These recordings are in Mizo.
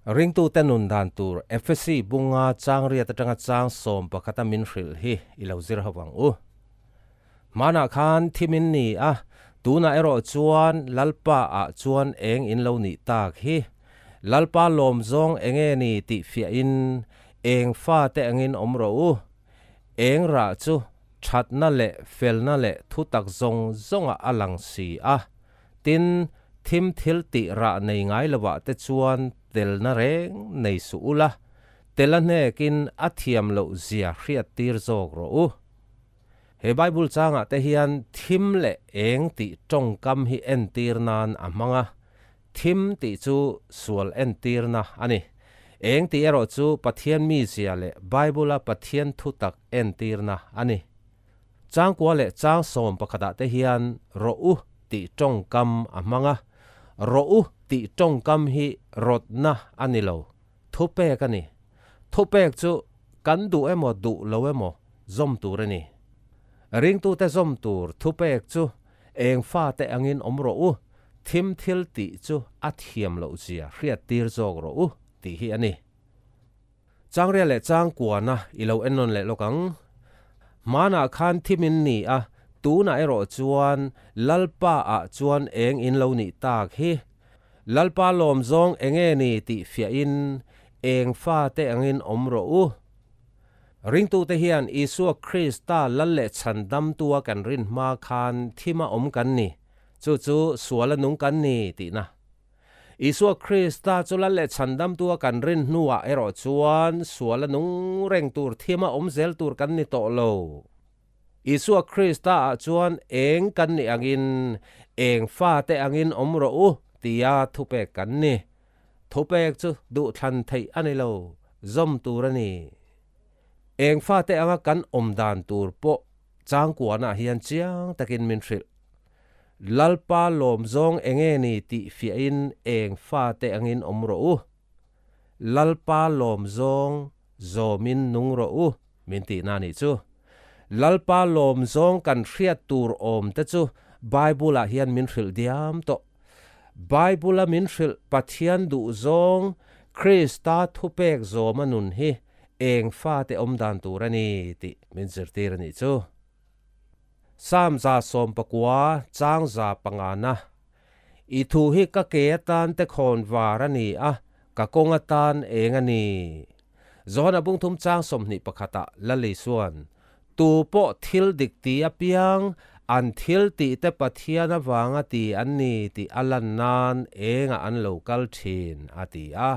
Ringtute nun dan tur Efesi bunga chang riat atanga chang 11 a min hrilh hi i lo zir ho ang u. Hmanah khan thimin ni a, tunah erawh chuan Lalpa ah chuan eng in lo nih tak hi. Lalpa lawm zawng enge ni tih fiahin eng fate angin awm rawh u. Eng rah chu thatna leh felna leh thutak zawng zawngah a lang si a. Tin, thim thil tih rah nei ngai lovah te chuan telna reng nei suh ula, tel a hnekin a thiam loh zia hriat tir zawk rawh u. He Bible changah te hian thim leh eng tih tawngkam hi entir nan a hmang a, thim tih chu sual entirna a ni. Eng tih erawh chu Pathian mizia leh Bible-a Pathian thutak entirna a ni. Changkua leh chang 11ah te hian rawh u tih tawngkam a hmang a, rawh u tih tawngkam hi rawtna a ni lo, thupek a ni. Thupek chu kan duh emaw duh lo emaw zawm tur a ni. Ringtute zawm tur thupek chu eng fate angin awm rawh u, thim thil tih chu a thiam loh zia hriat tir zawk rawh u tih hi a ni. Changria leh changkuana i lo en nawn leh lawk ang. Hmanah khan thimin ni a, tunah erawh chuan Lalpa ah chuan eng in lo nih tak hi. Lalpa lawm zawng enge ni tih fiahin eng fate angin awm rawh u. Ringtute hian Isua Krista Lal leh Chhandamtua kan rin hma khan thima awm kan ni, chu chu suala nung kan ni tihna. Isua Krista chu Lal leh Chhandamtua kan rin hnuah erawh chuan suala nung reng tur thima awm zel tur kan ni tawh lo. Isua Krista ah chuan eng kan nih angin, eng fate angin awm rawh u tia thupek kan ni. Thupek chu duhthlan theih a ni lo, zawm tur a ni. Eng fate anga kan awm dan tur pawh changkuanah hian chiang takin min hrilh. Lalpa lawm zawng enge ni tih fiahin eng fate angin awm rawh u. Lalpa lawm zawng zawmin nung rawh u min tihna a nih chu. Lalpa lawm zawng kan hriat tur awm te chu Bible ah hian min hrilh diam tawh. Bible a min hrilh Pathian duh zawng Krista thupek zawma nun hi eng fate awm dan tur a ni tih min zirtir a nih chu. Psalm 19 chang 5 na. I thu hi ka ke atan te khawn var a ni a, ka kawng atan eng a ni. Johana bung thum chang 21 ah Lali chuan, Tu pawh thil dik ti apiang, an thil tih te Pathian avanga ti an ni tih a lan nan engah an lo kal thin, a ti a.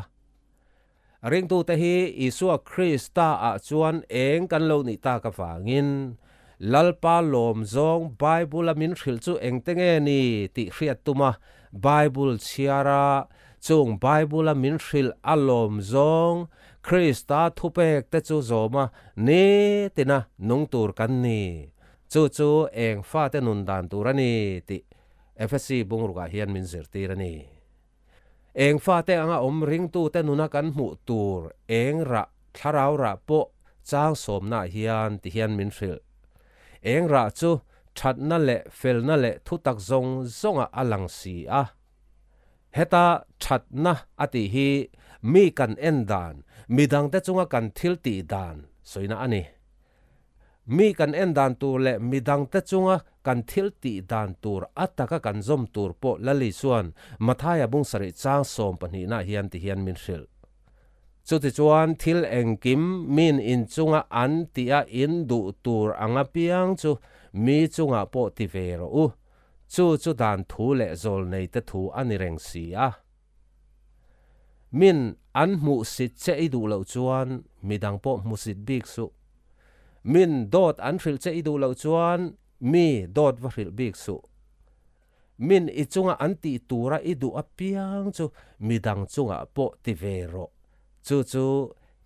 Ringtute hi Isua Krista ah chuan eng kan lo nih tak avangin, Lalpa lawm zawng Bible a min hrilh chu engte nge ni tih hriat tuma Bible chhiara chung Bible a min hrilh a lawm zawng Krista thupek te chu zawma nitina nung tur kan ni. Chu chu eng fate nun dan tur a ni tih Efesi bungrukah hian min zirtir a ni. Eng fate anga awm ringtute nuna kan hmuh tur eng rah thlarau rah pawh chang sawmnaah hian ti hian min hrilh. Eng rah chu thatna leh felna leh thutak zawng zawngah a lang si a. Heta thatna a tih hi mi kan en dan, midangte chunga kan thil tih dan sawina a ni. Mi kan en dan tur leh midangte chunga kan thil tih dan tur a taka kan zawm tur pawh Lali chuan Mathaia bung sarih chang 12 nah hian ti hian min hrilh. Chutichuan thil engkim min inchunga an tih a in duh tur anga piang chu mi chungah pawh ti ve rawh u. Chu chu dan thu leh zawl nei te thu a ni reng si a. Min an hmuhsit che i duh loh chuan midang pawh hmusit bik suh. Min dawt an hrilh che i duh loh chuan mi dawt va hrilh bik suh. Min i chunga an tih tura i duh apiang chu midang chungah pawh ti ve rawh. Chu chu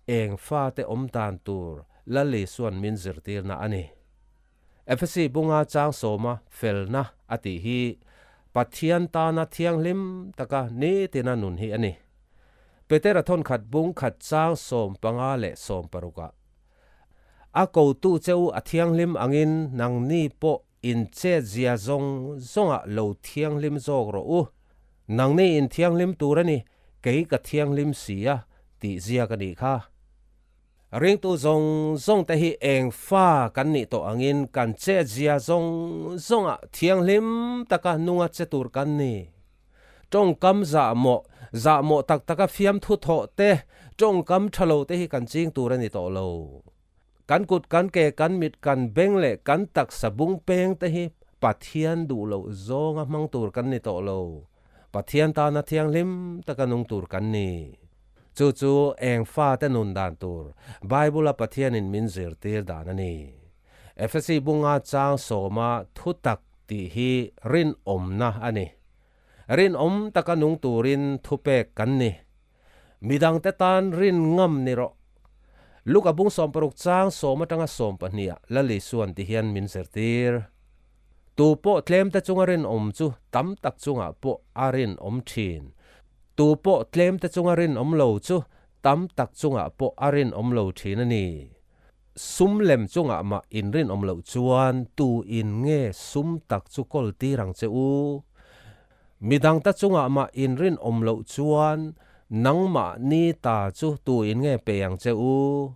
eng fate awm dan tur Lali chuan min zirtirna a ni. Efesi bunga chang 10 a felna a tih hi Pathian tana thianghlim taka nitina nun hi a ni. Petera thawn khat bung khat chang 15 leh 16 ah. A kotu cheu a thianghlim angin nang ni pawh in chet zia zawng zawngah lo thianghlim zawk rawh u. Nang ni in thianghlim tur a ni. kei ka thianghlim si a, tih ziak a nih kha. Ringtu zawng zawng te hi eng fa kan nih tawh angin kan chetzia zawng zawngah thianghlim taka nunga che tur kan ni. Tawngkam zahmawh, zahmawh tak taka fiamthu thawh te, tawngkam tha lo te hi kan ching tur a ni tawh lo. Kan kut, kan ke, kan mit, kan beng leh kan taksa bung peng te hi Pathian duh loh zawnga hmang tur kan ni tawh lo. Pathian tana thianghlim taka nung tur kan ni. Chu chu eng fate nun dan tur Bible-a Pathianin min zirtir dan a ni. Efesi bunga chang sawma thutak tih hi rinawmna a ni. Rinawm taka nung turin thupek kan ni. Midangte tan rin ngam ni rawh. Luka bung 60 chang sawm atanga 12 ah Lal Isuan ti hian min zirtir. Tu pawh tlemte chunga rinawm chu tam tak chungah pawh a rinawm thin. Tu pawh tlemte chunga rinawm lo chu tam tak chungah pawh a rinawm lo thin a ni. Sum lem chungah mah inrinawm loh chuan tu in nge sum tak chu kawl tir ang che u? Midangte chungah mah inrinawm loh chuan nangmah ni ta chu tu in nge pe ang che u?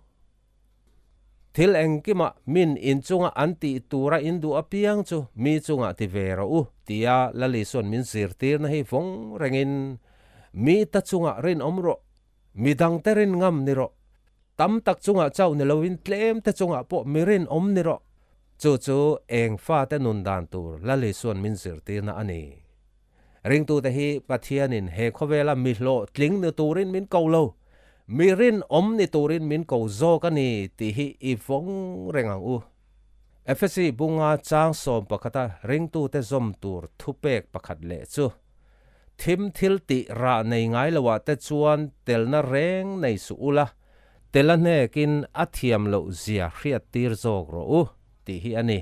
Thil engkimah min inchunga an tih tura in duh apiang chu mi chungah ti ve rawh u, tia Lalisuan min zirtirna hi vawng rengin, Mi ta chungah rinawm rawh, mi dangte rin ngam ni rawh, tam tak chungah chauh ni loin tlemte chungah pawh mi rinawm ni rawh. Chu chu eng fate nun dan tur Lalisuan min zirtirna a ni. Ringtute hi Pathianin he khawvela mi hlawhtling ni turin min ko lo, mi rinawm ni turin min ko zawk a ni tih hi i vawng reng ang u. Efesi bunga chang sawm pakhata ringtute zawm tur thupek pakhat leh chu, Thim thil tih rah nei ngai loah te chuan telna reng nei suh ula, tel a hnekin a thiam loh zia hriat tir zawk rawh u tih hi a ni.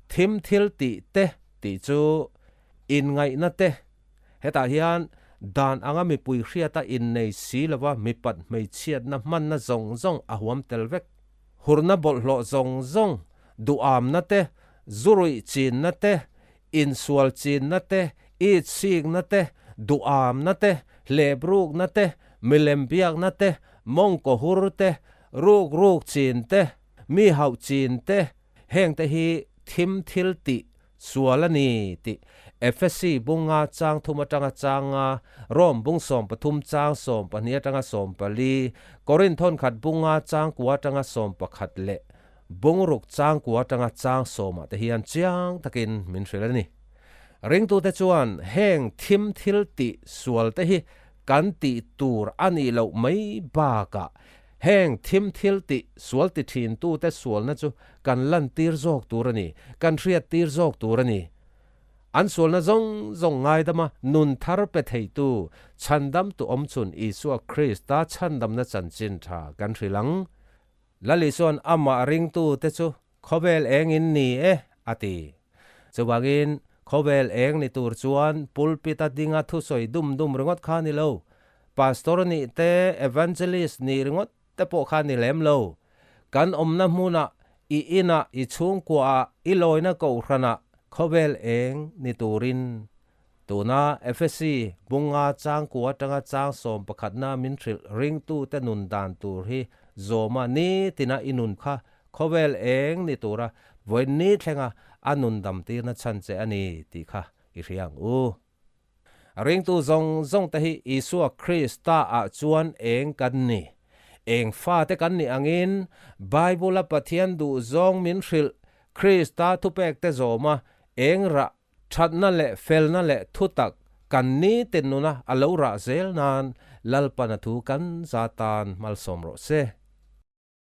Thim thil tih te tih chu inngaihna te. Hetah hian dan anga mipui hriata innei si lova mipat hmeichhiatna hmanna zawng zawng a huam tel vek. Hurna bawlhhlawh zawng zawng, duhamna te, zuruih chinna te, insual chinna te, itsikna te, duhamna te, hleprukna te, milem biakna te, mawngkaw hur te, rukruk chin te, mi hauh chin te, Hengte hi thim thil tih sual a ni tih Efesi bunga chang thum atanga changa, Rom bung 13 chang 12 atanga 14, Korinth thawnkhat bunga chang kua atanga 11 leh bungruk chang kua atanga chang sawmah te hian chiang takin min hrilh a ni. Ringtute chuan heng thim thil tih sual te hi kan tih tur a nih loh mai bakah Heng thim thil tih sual ti thintute sualna chu kan lantir zawk tur a ni, kan hriattir zawk tur a ni. An sualna zawng zawng ngaidama nun thar pe theitu Chhandamtu awmchhun Isua Krista chhandamna chanchin tha kan hrilh ang. Lal Isua'n amah ringtute chu khawvel eng in ni e, a ti. Chuvangin, khawvel eng ni tur chuan pulpit-a dinga thusawi dum dum ringawt kha ni lo, pastor nih te, evangelist nih ringawt te pawh kha ni lem lo. Kan awmna hmunah, i inah, i chhungkuaah, i lawina kohhranah khawvel eng ni turin Tuna Efesi bunga changkua atanga chang sawm pakhatna min hrilh ringtute nun dan tur hi zawma nitina i nun kha khawvel eng ni tura vawiin ni thlenga a nun dam tirna chhan che a ni tih kha i hria ang u. Ringtu zawng zawng te hi Isua Krista ah chuan eng kan ni. Eng fate kan nih angin Bible-a Pathian duhzawng min hrilh Krista thupekte zawma eng rah Thatna leh felna leh thutak kan nitin nuna a lo rah zel nan Lalpana thu kan za tan malsawm rawh se.